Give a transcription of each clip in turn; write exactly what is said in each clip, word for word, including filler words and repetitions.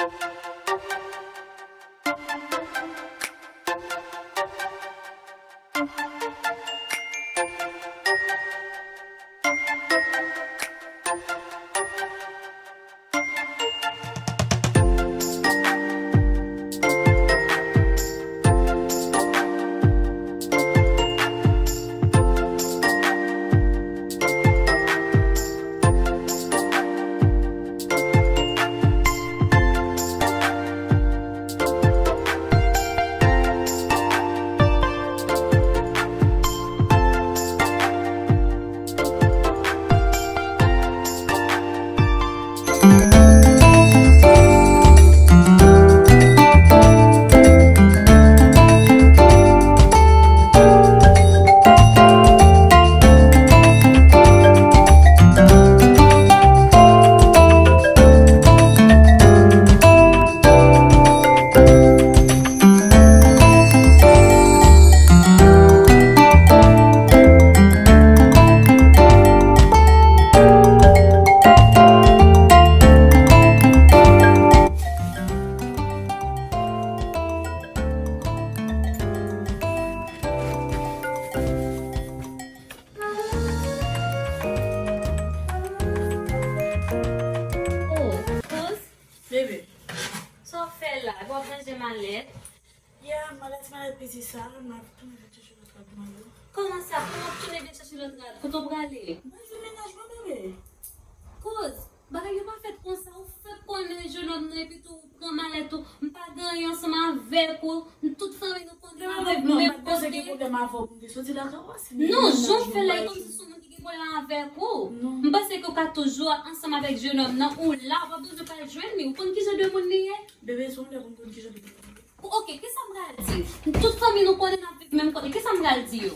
Oh, kouz, bebe, sa w fè la? W ap ranje malèt? Yeah, malèt, malèt piti sa, m ap tounen vin chèche lòt rad mwen yo. Kòman sa? Kòman w ap tounen vin chèche lòt rad? Kote w prale? Mwen jwenn mennaj mwen, bebe. Kouz, bagay yo pa fèt konsa. Ou fèk konnen jennonm nan, epi tou ou pran malèt ou. M pa gen anyen ansanm avèk ou. Tout fanmi nou konnen n ap viv menm kote. Non, jan w fè la, e kòmsi se yon moun ki gen pwoblèm avèk ou. M panse ke w ka toujou ansanm avèk jennonm nan. Ou la, ou pa bezwen pa al jwenn li. Ou konn ki jan de moun li ye? Bebe, se yon lè pou m konn ki jan de moun li ye. Ok, kisa m pral di? Tout fanmi nou konnen n ap viv menm kote. Kisa m pral di yo?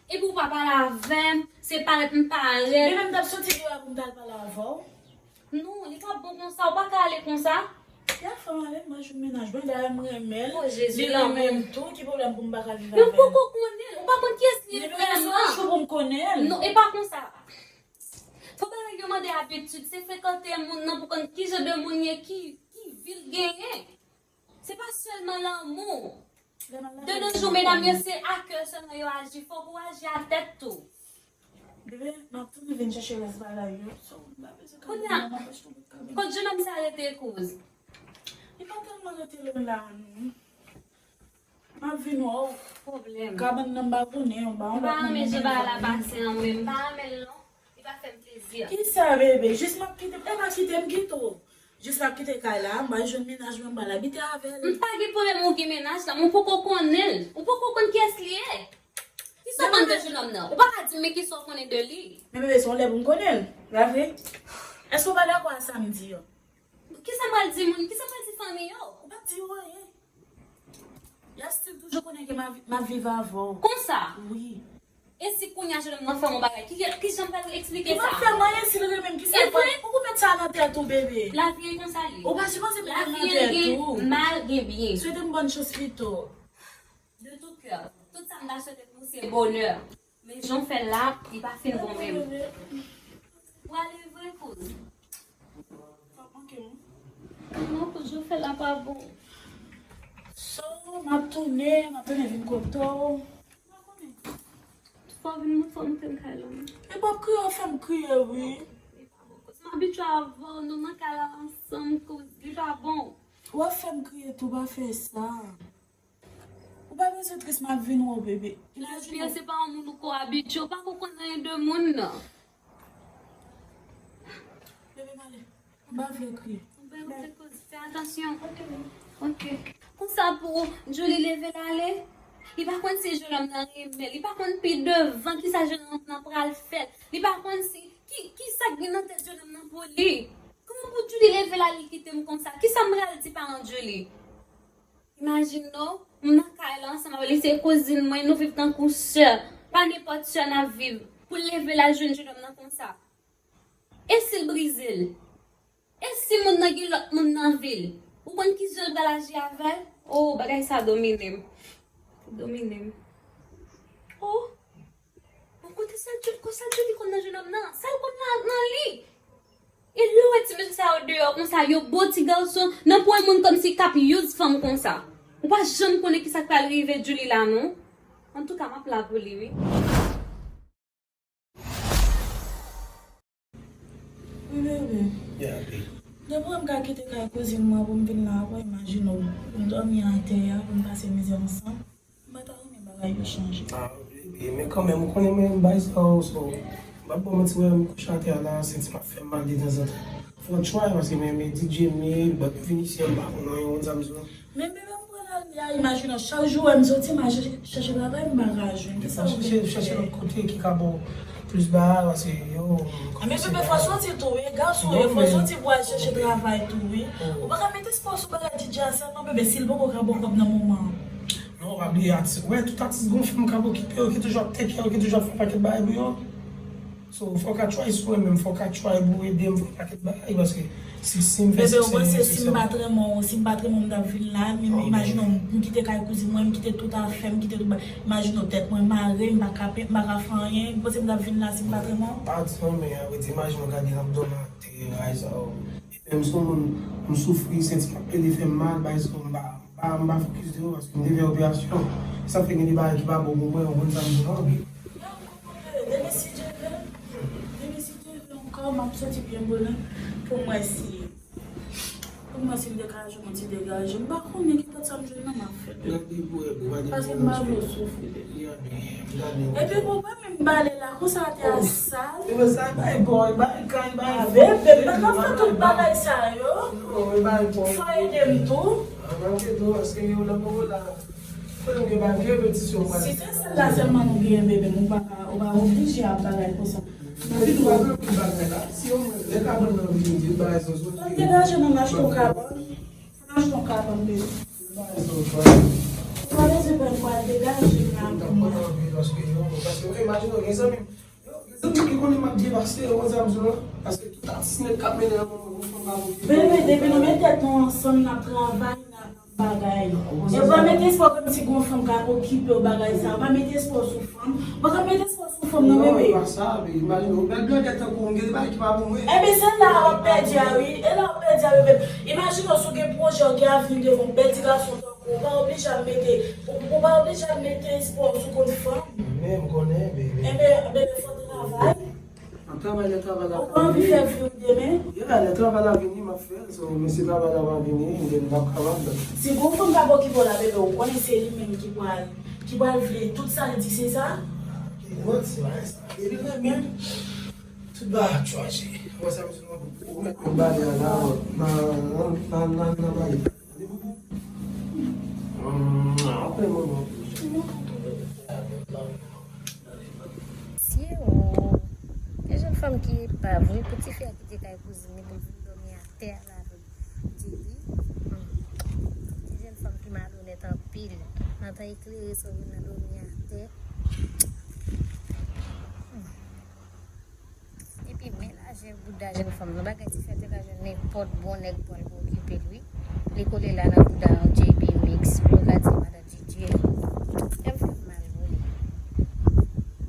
Epi ou pa pale avè m, se parèt m parèt. Bebe, m t ap soti deyò a pou m t al pale avè w. Non, li pa bon konsa, ou pa ka ale konsa. Ya fè m ale, mwen jwenn mennaj mwen, dayè m renmen l. Oh, Jezi, li renmen m tou, ki pwoblèm pou m pa ka viv avè l? Men ou poko konnen l, ou pa konn kiyès li ye vrèman. Li vle se yon jou pou m konnen l. Non, e pa konsa. Fò bagay yo mande abitid, se frekante moun nan pou konn ki jan de moun ye, ki, ki vi l genyen. Se pa sèlman lanmou. De nos jours, medam yo, se a kè sèlman yo aji. Fòk ou aji a tèt tou. Bebe, m ap tounen vin chèche rès bagay yo. So, m pa bezwen kay la, m ap achte yon bout kay. Kounye a, kot jennonm sa rete, kouz? Li pa tèlman rete lwen la, non. M ap vin wè w. Pwoblèm. Kabann nan m pa konnen, yon ba yon lòt moun. M pa renmen jan bagay la pase an, men m pa renmen l, non. Li pa fè m plezi. Kisa, bebe? Jis m ap kite m. E pa kite m kite w. Jis m ap kite kay la, m pral jwenn mennaj mwen, m pral abite avè l. M pa gen pwoblèm ou gen mennaj la, men ou poko konnen l. Ou poko konn kiyès li ye. Kisa w konn de jennonm nan? Ou pa ka di m men kisa w konnen de li. Men bebe, se yon lè pou m konnen l. Pa vre? Èske w pa dakò a sa m di yo? Kisa m pral di moun? Kisa m pral di fanmi yo? Ou p ap di yo anyen. Y ap still toujou konnen ke m ap, m ap viv avè w. Konsa? Wi. E si kounye a jennonm nan fè m yon bagay? Ki, ki jan m pral eksplike sa? Li p ap fè m anyen si l renmen m. Kisa l pral, ou, ou met sa nan tèt ou, bebe. Lavi an konsa li ye. Ou pa sipoze met l nan tèt ou. Lavi an gen mal, gen byen. Swete m bòn chans pito. De tout cœur. Tout sa m ta swete pou ou se bonè. Men jan w fè l la, li pa fin bon menm. Ou ale vre, kouz? Sa manke m. Non, kouz, jan w fè l la pa bon. So, m ap tounen, m ap tounen vin kote w. M pa konnen. Fò w vin, fò w montre m kay la. E p ap kriye, w fè m kriye, wi. Kouz, m abitye avè w, nou nan kay la ansanm, kouz, li pa bon. W ap fè m kriye tou, pa fè sa. Ou pa bezwen tris, m ap vin wè w, bebe. Imajine w. Lavi an se pa yon moun ou ko abitye, ou pa ko konn anyen de moun nan. Bebe, m ale. M pa vle kriye. Ou pa vle koz, fè atansyon. Ok, bebe. Ok. Konsa pou Julie leve l ale, li pa konn si jennonm nan renmen l, li pa konn pi devan kisa jennonm nan pral fè l, li pa konn si ki, kisa k gen nan tèt jennonm nan pou li. Kòman pou Julie leve l ale kite m konsa? Kisa m pral di paran Julie? Imajine w, m nan kay la ansanm avè l, li se kouzin mwen, nou viv tankou sè. Pa nenpòt sè n ap viv. Pou l leve l al jwenn jennonm nan konsa. E si l brize l? E si moun nan gen lòt moun nan vi l? Ou konn kijan l pral aji avè l? Oh, bagay sa domine m. Domine m. Oh! Bon, kote sa Julie, kote sa Julie konn nan jennonm nan? Sa l konn nan, nan li? E lè w wè ti mesye sa yo Deyò konsa, yon bon ti gason, nan pwen moun kòmsi k ap use fanm konsa. Ou pa janm konnen kisa k pral rive Djouly la, non. Antouka, m ap la pou li, wi. Wi, bebe. Yeah, babe. Depi m ka kite kay kouzin mwen pou m vin la, pou imajine w, pou m dòmi atè a, pou n pase mizè ansanm. M pa ta renmen bagay yo chanje. Ah, baby, men kanmenm, ou konnen mwen renmen bay sa yo, so, m p ap ba w manti, wè, m kouche atè a la, senti m ap fè m mal detanzantan. Fò w try, paske mwen renmen D J, men, but vin isi an, m pa konn anyen, ou konn sa m di w. Men bebe, m pral ale a, imajine w, chak jou wè m soti, m al chèche, chèche travay, m pa ka jwenn. Kisa w vle fè? Chèche, chèche lòt kote ki ka ba w plis bagay, paske yo, men bebe, fò w soti tou, wi, gason, wi, fò w soti pou al chèche travay tou, wi. Ou pa ka mete espwa w sou bagay D J a sèlman, bebe, si l poko ka ba w kòb nan moman an. Non, pa bliye atis. Wè, tout atis gon fanm k ap okipe yo, ki toujou ap take care, ki toujou ap fè yon pakèt bagay pou yo. So, fò w ka try sou mwen menm, fò w ka try pou w ede m fè yon pakèt bagay, paske si, si m fè siksè, si m pa t renmen w, si m pa t renmen w, m t ap vin la, men imajine w, m kite kay kouzin mwen, m kite tout afè m, m kite tout bagay. Imajine w, tèt mwen mare, m pa ka pen, m pa ka fè anyen, ou panse m t ap vin la si m pa t renmen w? Pa di anyen, men, a vrè di, imajine w gade m ap dòmi atè, bagay sa yo. Epi m se yon moun, m soufri, senti m ap pede fè m mal, bagay sa yo, m pa, m pa, m pa fokis de yo, paske m te fè operasyon. Sa fè gen de bagay ki pa bon pou mwen, ou konn sa m di w, non, babe? Demen si Dye vle, demen si Dye vle ankò, m ap soti byen bonè pou m wè si, pou m wè si m te ka jwenn yon ti degaje. M pa konnen ki pòt sa m jwenn nan m ap fè. Gade pou wè, boo, pa gen. Paske m pa vle w soufri, bebe. Epi boo, pa menm bale la, konsa atè a sal. Bebe, sa e bay boo, e bay kay, e bay. Ah, bebe, m pa ka fè tout bagay sa yo. Non, e bay boo. Fò ede m tou. Ah, m ap ede w, paske yo la poko la. Kote m gen bagay, ki repetisyon w pral fè? Si se sèl la sèlman nou genyen, bebe, nou pa ka, ou pa oblije ap bagay konsa. Epi tou, pa gen pil bagay la. Si omwen lè kabann nan vini, di bagay sa w soti. Fò n degaje, nou achte yon kabann. Fò n achte yon kabann, bebe. Ou pa bezwen pè, m pral degaje m la pou mwen. Paske, paske, imajine w gen zanmi m. Yo, gen zanmi m ki konnen m ap byen pase, ou konn sa m di w lan? Paske tout atis nèt k ap mennen nan moman, gon fanm pa okipe. Bebe, depi nou met tèt nou ansanm, n ap travay, n ap bagay. E pa mete espwa w kòmsi gon fanm ka okipe w bagay sa. Pa mete espwa w sou fanm. Pa ka mete espwa w sou fanm nan, bebe. Non, e pa sa, men imajine w bèl blondèt tankou w, m gen de bagay ki pa pou mwen. Enben, se la w ap pèdi a, wi. E la w ap pèdi a, bebe. Imajine w si w gen pwojè, w gen avni devan w, bèl ti gason tankou w. Ou pa oblije ap mete, ou, ou pa oblije ap mete espwa w sou kont fanm. Men m konnen, bebe. Enben, bebe, fò w travay. M ap travay lè travay la vini. Ou pa anvi fè vi w demen? Ya, lè travay la vini, m ap fè l. So, men si travay la pa vini, then m p ap kapab. Si gon fanm k ap okipe w la, bebe, ou konnen se li menm ki pral, ki pral vle tout sa l di, se sa? Mwen, se pa sa. Epi mwen menm, tout bagay ap chanje. Mwen, sa m di nou, ou mèt mwen bale a la, nan, nan, nan, nan, nan bagay. Apre manman. Sye o. Gen jèn fanm ki pa vre pou tifi a kite kay kouzin li pou l vin dòmi atè a la avèk Djili. Hmm. Gen jèn fanm ki malonèt anpil. Nan tan eklere sa w vin nan dòmi atè. Hmm. Epi men lajè bouda jèn fanm nan. Bagay ti fè te ka jwenn nenpòt bon nèg pou al okipe l wi. Li kole la nan bouda yon J B Mix, yo ka di madan Djidji. Kè m fè m mal pou li.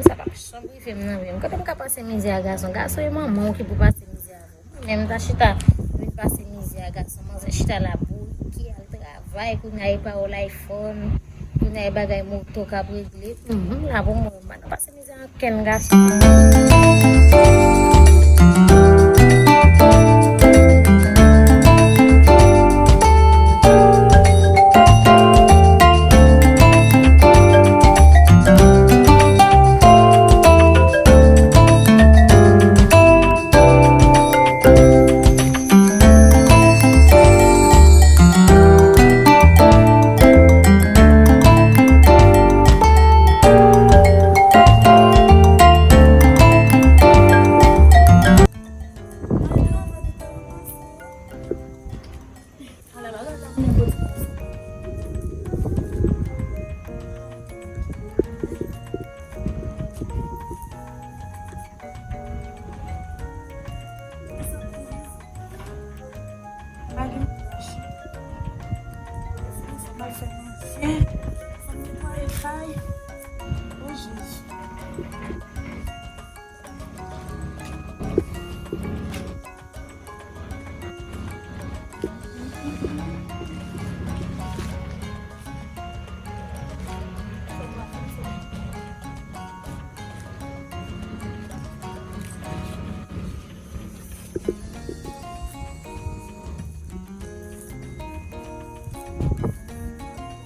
Sa p ap janm rive m nan vi m. Kote m ka pase mizè a gason? Gason e manman w ki pou pase mizè avè w. Mwen menm m ta chita vin pase mizè a gason. Manzè chita la bourike, al travay, kounye a e pawòl iPhone, kounye a e bagay moto k ap regle. Mhm, la pou mwen, m pa nan pase mizè a okenn gason. Pa gen mache. Fò m al fè manje. Fò m netwaye kay. O Jezi. Fò m netwaye kay.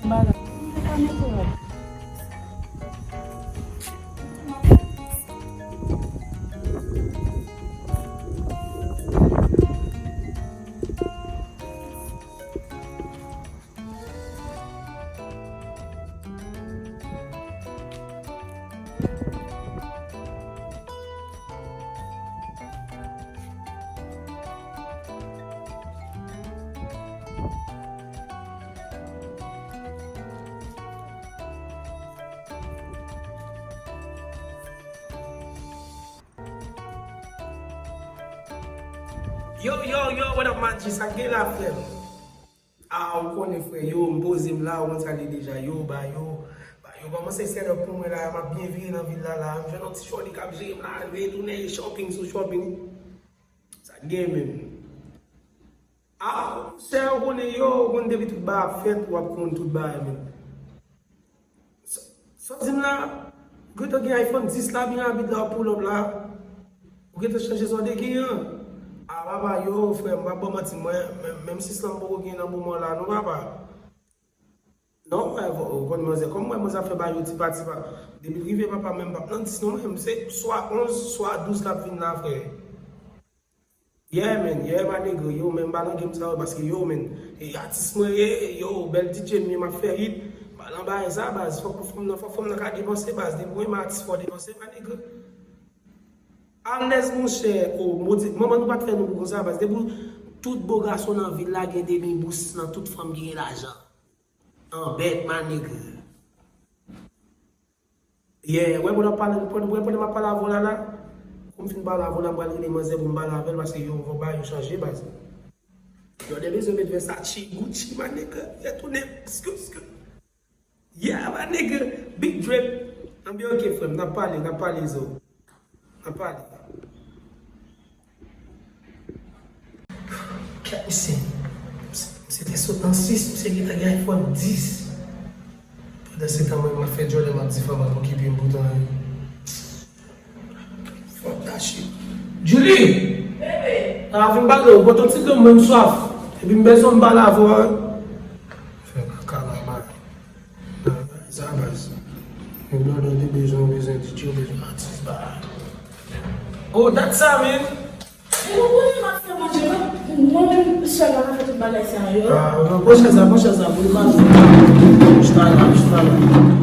Malad. Mwen pa mete rad. Yo, yo, yo, what up, Manji? Sa k gen la, frè m? Ah, ou konnen, frè, yo, m poze m la, ou konn sa l ye deja, yo, ba yo, ba yo kòmanse set up pou mwen la, m ap byen vire nan vil la, la, m jwenn yon ti shorty k ap jere m la, al veye tounen shopping sou shopping. Sa k gen menm? Ah, monchè, ou konnen yo, ou konn depi tout bagay ap fèt, w ap konn tout bagay menm. Sa, sa w di m la, ou gentan gen iPhone dis la, byen rapid la, w ap pull up la. Ou gentan chanje sa w te gen an. Ah, papa, yo, frè, m p ap ba w manti, mwen, menm, menm sis lan m poko gen nan moman la, non, papa. Non, frè, ou konn manzè, kòm mwen, manzè ap fè bagay yo tipa, tipa. Depi l rive, papa, menm p ap nan dis, non, menm, se swa onz, swa douz l ap vin la, frè. Yeah, man, yeah, my nigga, yo, men m pa nan game sa yo, paske, yo, man, e atis mwen ye, yo, bèl D J m ye, m ap fè hit, m pa nan bagay sa, baz, fòk fanm nan, fòk fanm nan ka depanse, baz, depi w renmen atis, fò w depanse, my nigga. Alèz, monchè, o, modi, manman nou pa t fè nou pou konsa, baz, depi w, tout bo gason nan vil la gen demi bous nan tout fanm ki gen lajan. An bèt, my nigga. Yeah, wè, pandan m pale, pandan, wè, pandan m ap pale avè w la, la, kou m fin pale avè w la, m pral rele manzè pou m pale avè l, paske yo, fò bagay yo chanje, baz. Yo, de bezwen met Versace, Gucci, my nigga, fè tounen, skirt, skirt. Yeah, my nigga, big drip. Anben, ok, frè m, n ap pale, n ap pale, zo. N ap pale. Kèt, misye, misye te sot nan sis, misye gentan gen iPhone dis. Pandan se tan, mwen, m ap fè djòlè, m ap di fanm an okipe m pou tan. Fuck that shit. Julie! Bebe! A, vin pale, ou pote yon ti dlo, mwen m swaf. Epi m bezwen m pale avè w. Fè kaka la, man. Sa baz. Yon blòdò te bezwen, bezwen D J, bezwen atis, ba. Oh, dat sa, man. E ou konnen m ap fè manje, mwen menm sèl la ka fè tout bagay sa yo. Ah, non, pran chèz la, pran chèz la, pou li pa jwe. Chita la, chita la.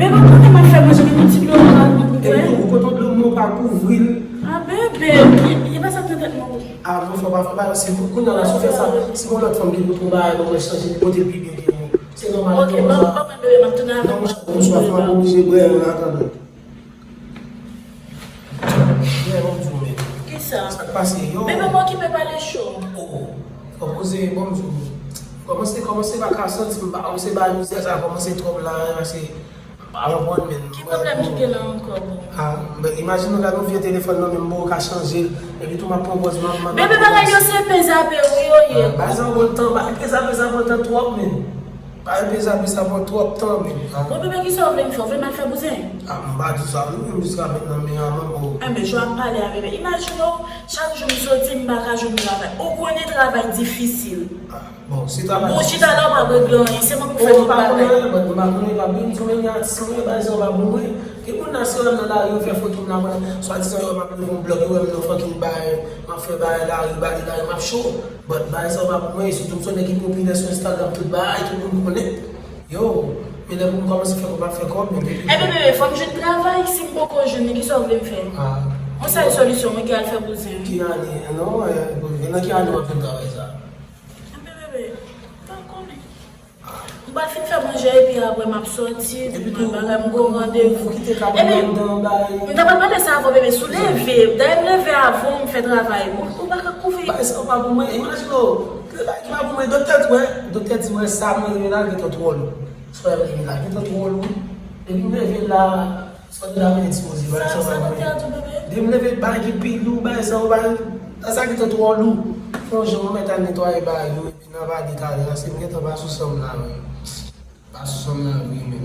Men ou konnen m ap fè manje, men yon ti dlo m pral pran pou bwè. Ou kote dlo m, ou pa kouvri l. Ah, bebe, e pa sa k nan tèt mwen. Ah, non, fò pa, fò pa, se pou kounye a la, si w fè sa, si yon lòt fanm ki pou travay, bon, mwen chanje, pote l pi byen ke mwen. Se nòmal. Ok, ban mwen, ban mwen, bebe, m ap tounen avè w. Non, mwen swaf, mwen oblije bwè an atandan. Bebe, ban m di w, men. Kisa? Sa k pase, yo? Bebe, mwen okipe pale cho. Oh, oh. Fò poze, ban m di w. Kòmanse, kòmanse pa ka santi m, ba, se ba mizè sa, kòmanse twòp la, se Pa konprann, men. Ki pwoblèm ki gen la ankò, bon? Ah, ben, imajine w gade yon vye telefòn nan men m, bon, ou ka chanje l. Epi tou, m ap pran pòz, m ap, m ap. Bebe, bagay yo se pezape, wi, yo ye. Ah, bagay sa pran tan, bagay pezape, sa pran tan twòp, men. Bagay pezape, sa pran twòp tan, men. Ah. Bon, bebe, kisa w vle m fè? W vle m al fè bouzen? Ah, m pa di sa, non, men jiska mentnan, men, ah, manman. Enben, jan w ap pale a bebe. Imajine w, chak jou m soti, m pa ka jwenn travay. Ou konnen travay difisil. Ah. Bon, se travay. Bon, chita la, w pa regle anyen, se mwen k pou fè tout bagay. Oh, m pa konnen anyen, but m pa konnen, pa bliye m di w, men gen atis mwen, bagay sa yo pa pou mwen. Gen moun nan, si yo nan lari, yo fè foto m la, pandan, swadizan, yo wè m ap leve yon blòk, yo wè m nan fucking bay, m ap fè bagay lari, bale lari, m ap cho. But bagay sa yo pa pou mwen, e sitou m se yon nèg ki popilè sou Instagram, tout bagay, tout moun konnen. Yo, men lè pou m kòmanse fè kòb, m ap fè kòb, men depi. Enben, bebe, fò m jwenn travay, si m poko jwenn li, kisa w vle m fè? Ah. Yon sèl solisyon, mwen ki al fè bouzen. Ki ane? Non, eh, nan ki ane w ap jwenn travay sa? Enben, bebe, pa konnen. M pral fin fè manje epi apre m ap sòti, pou mwen bagay, m gon randevou. Epi, m ta pral pale sa avè w, bebe, si w leve, dayè m leve avan w, m fè travay, ou, ou pa ka kouvri. Bagay sa yo pa pou mwen, imajine w, se bagay ki pa pou mwen, doktè di, wè, doktè di, wè, sa mwen rele la, gentan twò lou. Sa mwen rele la, gentan twò lou. Epi m leve la, Sòti la, men ti poze, bagay sa yo pa pou mwen. Depi m leve, bagay ki pi lou, bagay sa yo, bagay, sa gentan twò lou. Fè yon jan, ou mèt al netwaye bagay yo, epi n a pale talè a, se m gentan pa sou san m la, wi. Pa sou san m la, wi, men.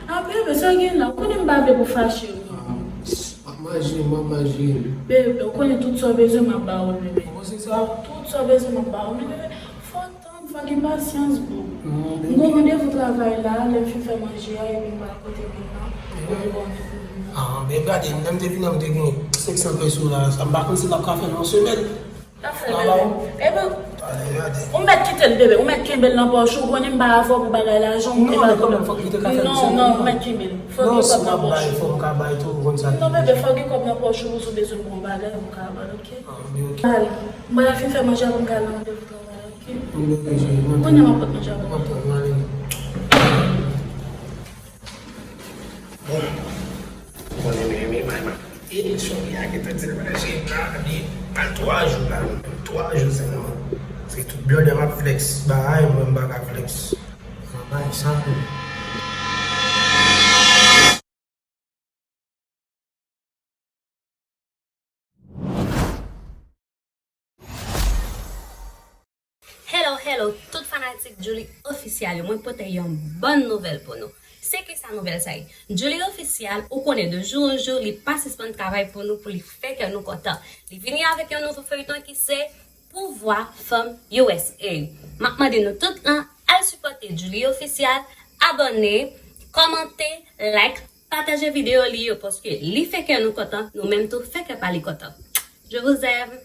Ah, bebe, sa w gen la, ou konnen m pa vle pou fache, wi. Ah, m ap manje, m ap manje. Bebe, ou konnen tout sa w bezwen, m ap ba ou l, bebe. Ou panse sa? Tout sa w bezwen, m ap ba ou l, bebe. Fò w tann. Fò gen pasyans, bro. M gen yon randevou travay la, lè m fin fè manje a, epi m pral kote moun nan. Mwen konnen. Ah, men gade, lè m te vini, m te gen senk san peso la. Sa m pa konn si l ap ka fè l yon semèn. L ap fè l, bebe. Epi, ou mèt kite l, bebe. Ou mèt kenbe l nan pòch ou. Ou konnen m pa avè w pou bagay lajan, ou te pa. Non, men kanmenm, fòk li te ka fè l yon semèn. Non, non, ou mèt kenbe l. Fòk gen kòb nan pòch ou. Non, si m ap bay, fò m ka bay tou, ou konn sa. Non, bebe, fòk gen kòb nan pòch ou, si w bezwen bon bagay, ou ka ba l, oke? Ah, men oke. Al, m pral fin fè manje a pou m ka al nan randevou travay, oke? Kounye a m ap pot manje a pou ou. Bon. Konnen men, men, men, men, e, chòk li a gentan di l manje la, li pral twa jou la, twa jou sèlman. Se tout blòdè m ap flex, bay, mwen m pa ka flex. Travay sa pou. Hello, hello, tout fanatik Djouly Official yo, mwen pote yon bòn nouvèl pou nou. Se ki sa nouvèl sa ye? Djouly Official, ou konnen de jour en jour, li pa sispann travay pou nou, pou li fè kè nou kontan. Li vini avèk yon nouvo feyton ki se Pouvwa Fanm U S A. M ap mande nou tout lan, al sipòte Djouly Official, abòne, kòmante, like, pataje videyo li yo, paske li fè kè nou kontan, nou menm tou fè kè pa li kontan. Je vous aime.